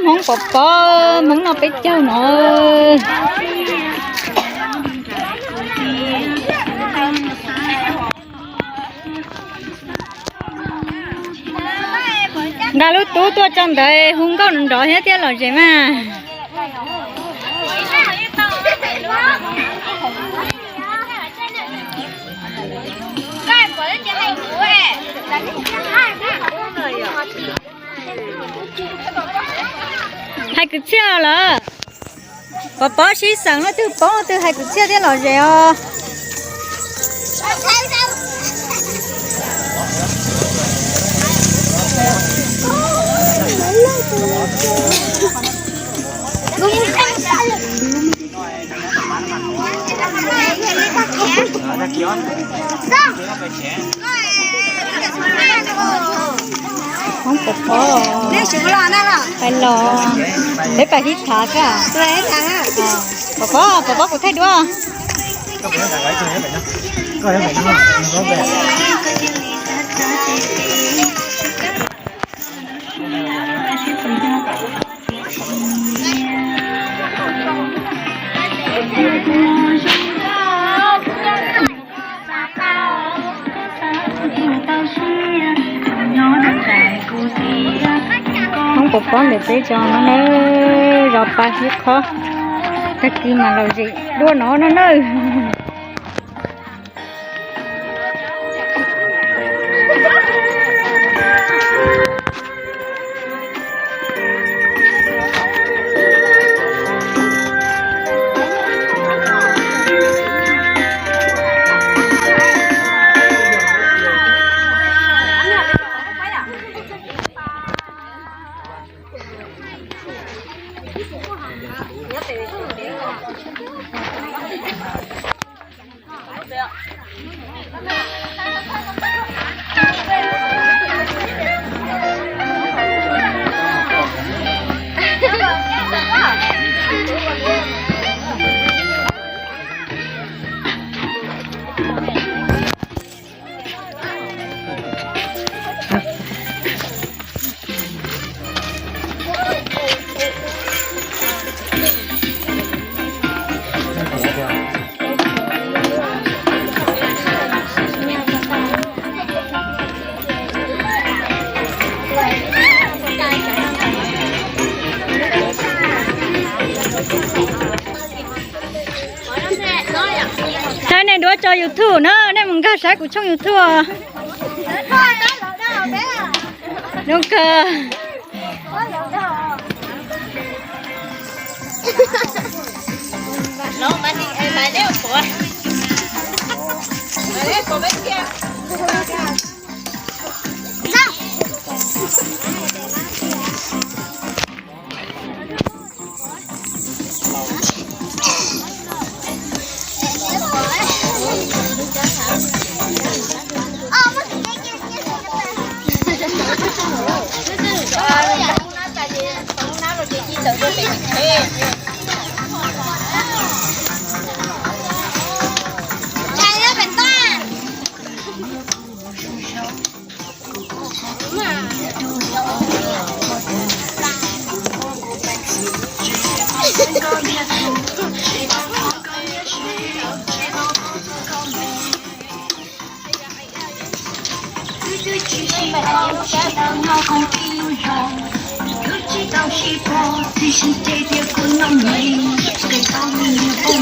Hmoob Pov Pov, Hmoob no peb caug no. Nqa lub tub tuaj tso ntawd hu nkauj nrov thiab thiaj lom zem mas. Hais kwv txhiaj lawm. Pov Pov sib xeem leej twg poob leej twg hais kwv txhiaj thiab lom zem os. Hmoob Pov Pov, pais los, peb pais hib thav xwb. Pov Pov, Pov Pov kuv thaij duab. Hmoob Pov Pov ntawm peb zos no na, zos Paj Hib Qhob, tag kis mas lom zem dua no no na. Saib nej duab tso YouTube na, nej mus nkag saib kuv tshooj YouTube. Zoo kawg.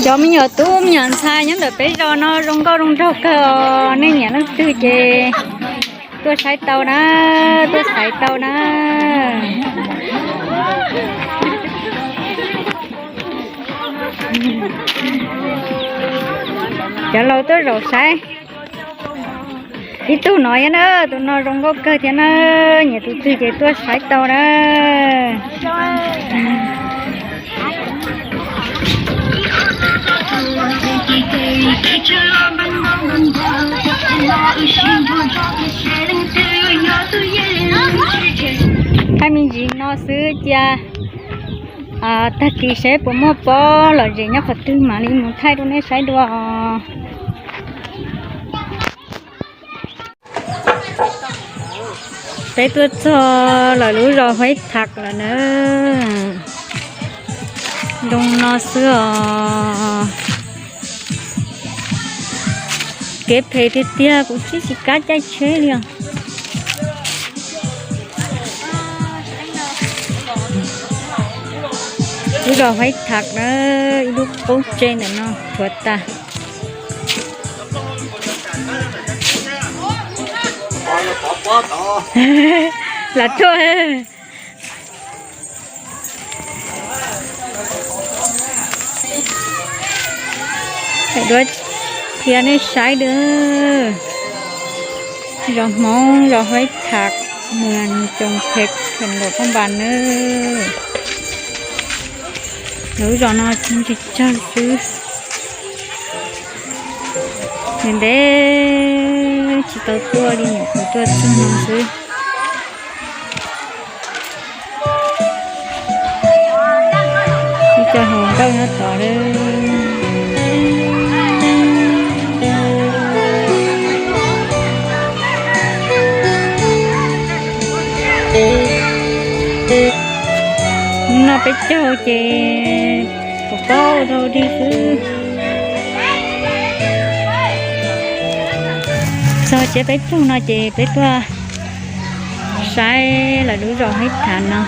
Cov me nyuam tub me nyuam ntxhais nyob ntawm peb zos no zoo nkauj zoo nraug kawg os, nej nyiam leej twg ces tuaj saib tau na, tuaj saib tau na. Cov laus tuaj zaum saib. Ib tug no thiab na, tus no zoo nkauj kawg thiab na, nyiam tus twg ces tuaj saib tau na. Thaij me ntsis no xwb cia Tag kis seb puas muaj pob lom zem nyob qhov twg mam li mus thaij rau nej saib dua. Peb tuaj txog lawm lub zos Huaib Tham lawm na. Zoo no xwb os. Kev phem tiag tiag, kuv tsis tsis kav caij tsheb li os. Lub zos Huaib Tham na, ib lub qub tse ntawm no rhuav tas. Lam tuaj. Duab qhia nej saib dua. Zos Hmoob zos Huaib Tham, mus tsoom phem khem lom paj npas na. Lawv lub zos no ntsis tsawg xwb. Ntev ntev tsis tau tuaj li, nyuam qhuav tuaj txog no xwb. Ib co hluas nkauj nyob tod. Hnub no peb caug ces pom pob ua dog dig xwb. Txog tsiab peb caug no ces peb tuaj saib lawv lub zos Huaib Tham no.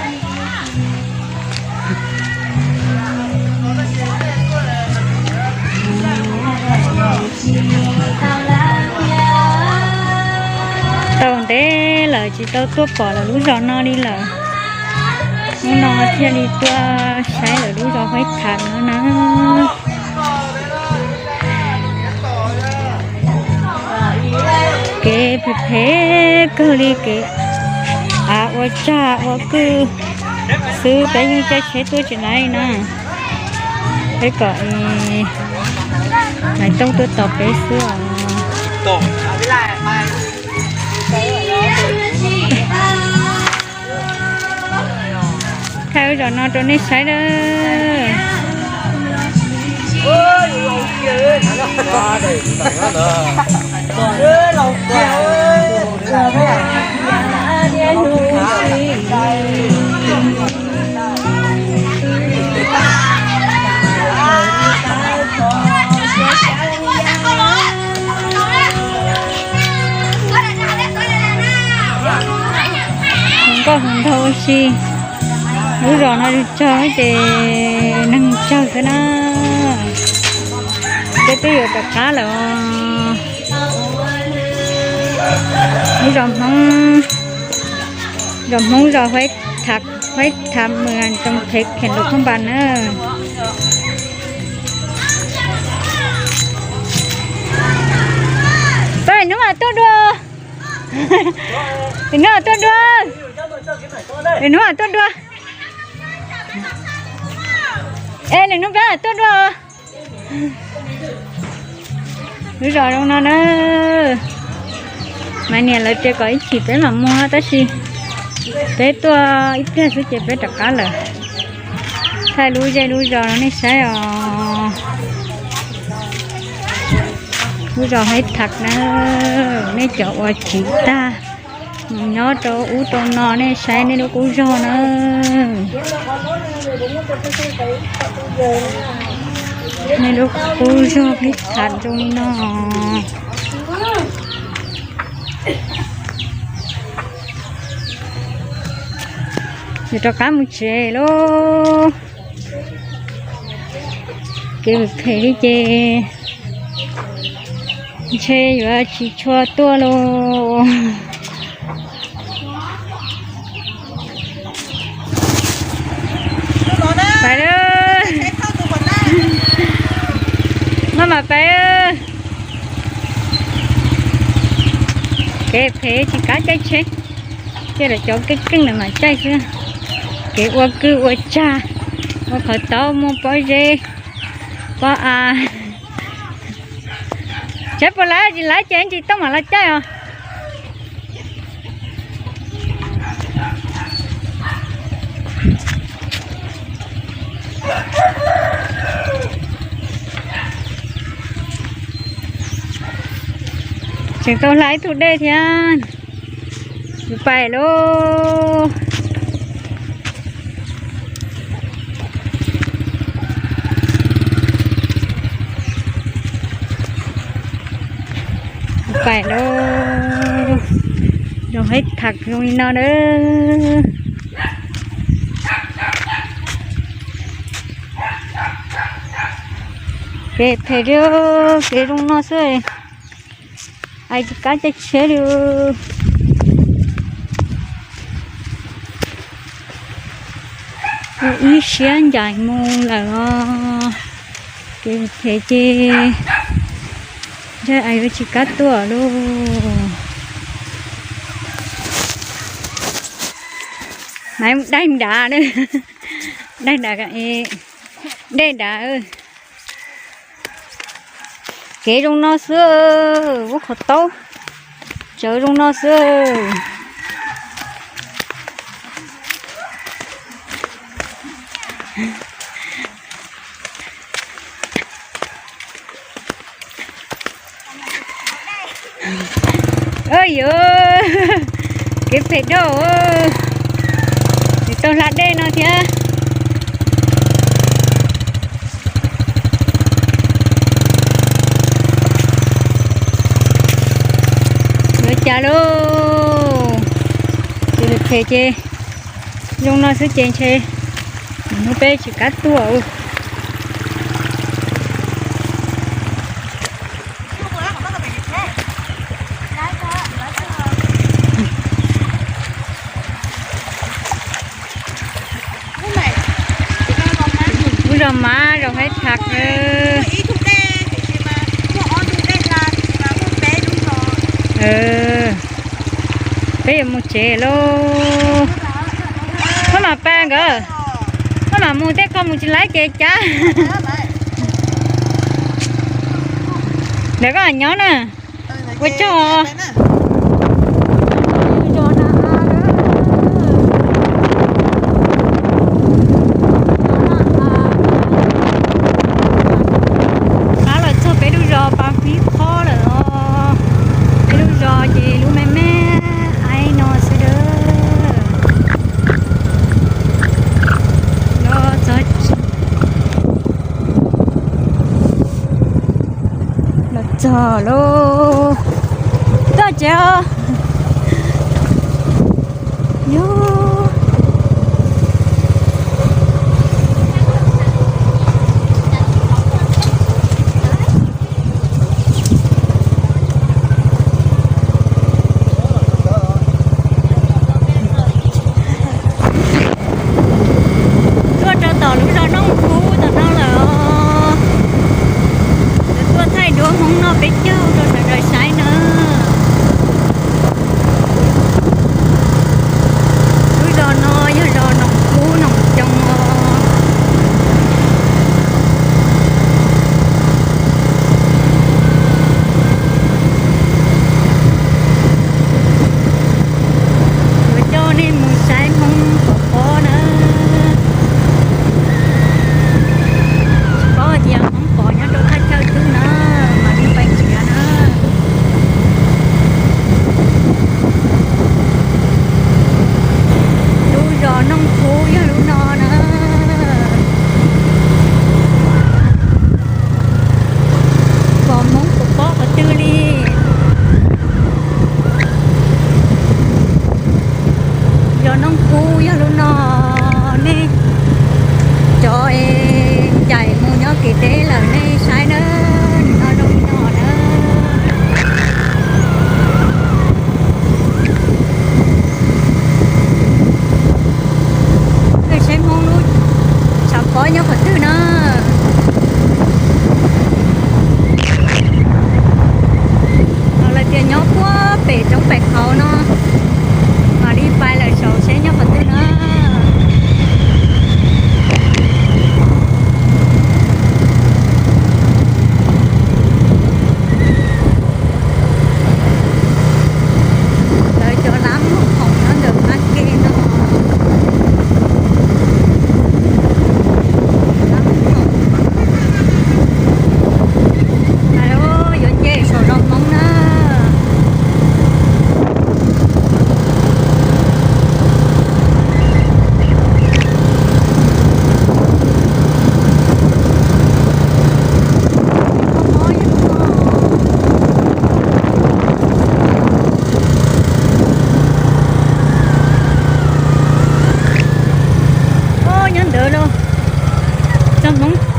Tau ntev lawm tsis tau tuaj pom lawv lub zos no li lawm. Hnub no thiaj li tuaj saib lawv lub zos Huaib Tham no na. Kev phem phem kawg li, kev av ua tsag ua kwj xwb, peb yeej caij tsheb tuaj tsis laib na. Peb kom Maiv Tooj tuaj tos peb xwb os. Thaij lub zos no rau nej saib na. Hluas nkauj hluas nraug ua si, lub zos no tsawg ces neeg tsawg xwb na. Peb twb yuav rov qab lawm. Lub zos Hmoob, zos Hmoob zos Huaib Tham, Huaib Tham mus tsoom phem khem lom paj npas na. Peb hnub mam tuaj dua. Peb hnub mam tuaj dua. Peb hnub mam tuaj dua. Ej, lwm hnub peb mam tuaj dua. Lub zos zoo no na. Maiv niam lawv tias kom ib chim peb mam mus tab sis peb tuaj ib pliag xwb ces peb rov qab lawm. Thaij lub zej lub zos rau nej saib os. Lub zos Huaib Tham na, nej cov uas chiv tag mus nyob rau ub rau no nej saib nej lub qub zog na. Nej lub qub zog Huaib Tham zoo li no. Yuav rov qab mus tsev lauj. Kev phem li ces ntshe yuav tsis tshua tuaj lauj. Pais lawm. Maj mam pais. Kev phem tsis kav caij tsheb, cia lawv cov keej keej lawv mam caij xwb. Kev ua kwj ua tsag, ua qhov taub muaj pob zeb, pob av. Saib puas laib, tsis laib ces Ntsis Tooj mam los caij os. Tseem tau hla ib tug dej thiab. Kuv pais lauj. Kuv pais lauj. Zoo heev tham zoo li no na. Kev phem li, kev zoo no xwb. Ais tsis kav caij tsheb li. Ib siab ncaim mus lawm os. Kev phem ces ntshe ais yuav tsis kav tuaj lauj. Maiv daig nrad, daig nrad, dej nrad. Kev zoo no xwb, ub qhov taub tsawv zoo no xwb. Yuav kev phem dhau, tsis tau hla dej no thiab. Yuav cas lauj, ces phem ces zoo no xwb ces ntshe hnub peb tsis kav tuaj. Lub zos mas zoo heev tshaj. Peb yuav mus tsev lauj. Maj mam pab nkawd, maj mam mus tej qho mus tsis laib ces cas. Ntawm koj nyob na. Ua tsaug. Qab los txog peb lub zos Pas Fib Qhob lawm os. Peb lub zos ces lub me me aiv no xwb dawb. Los txog, los txog lauj. Tuaj tsev os. Yog tuaj rau tom lub zos Nooj Kub tom no lawm os. Lawv tuaj thaij duab Hmoob noj peb caug rau sawv daws saib na.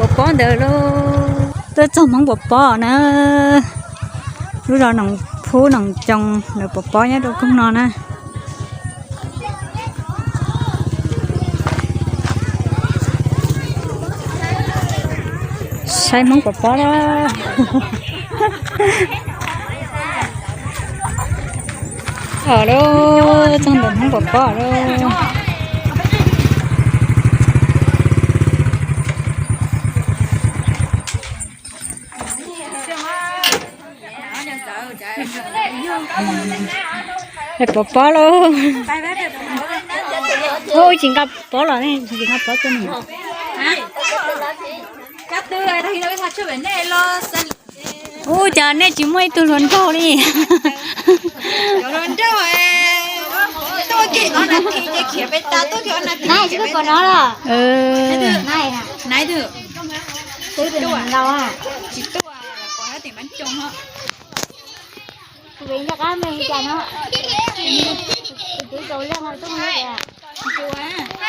Pov pob ntawd lauj, tuaj txog Hmoob Pov pob na. Lub zos Noom Phub Noom Coo lawv pov pob nyob rau koog no na. Saib Hmoob pov pob lauj. Txog lauj, txog ntawm Hmoob pov pob lauj. Pov pob lauj. Ua tsis nqa pob los ne, tsis nqa pob tuaj ne. Ua cas nej tsis muaj ib tug hluas nraug li?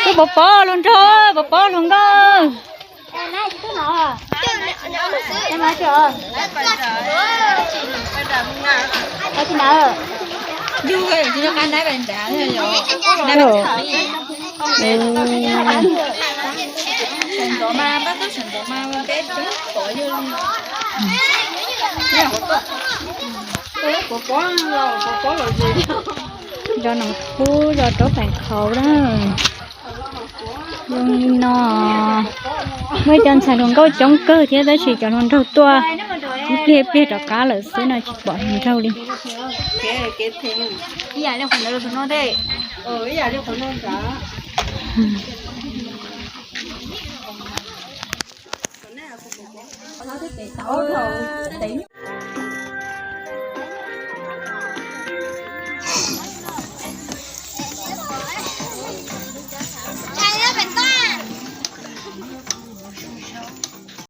Twb pov pob hluas nraug, pov pob hluas nkauj. Zos Noom Phub, zos Roob Feem Khauv na. Zoo li no, muaj cov ntxhais hluas nkauj coob kawg thiab tab sis cov hluas nraug tuaj ib pliag ib pliag rov qab lawm xwb no tsis pom hluas nraug li.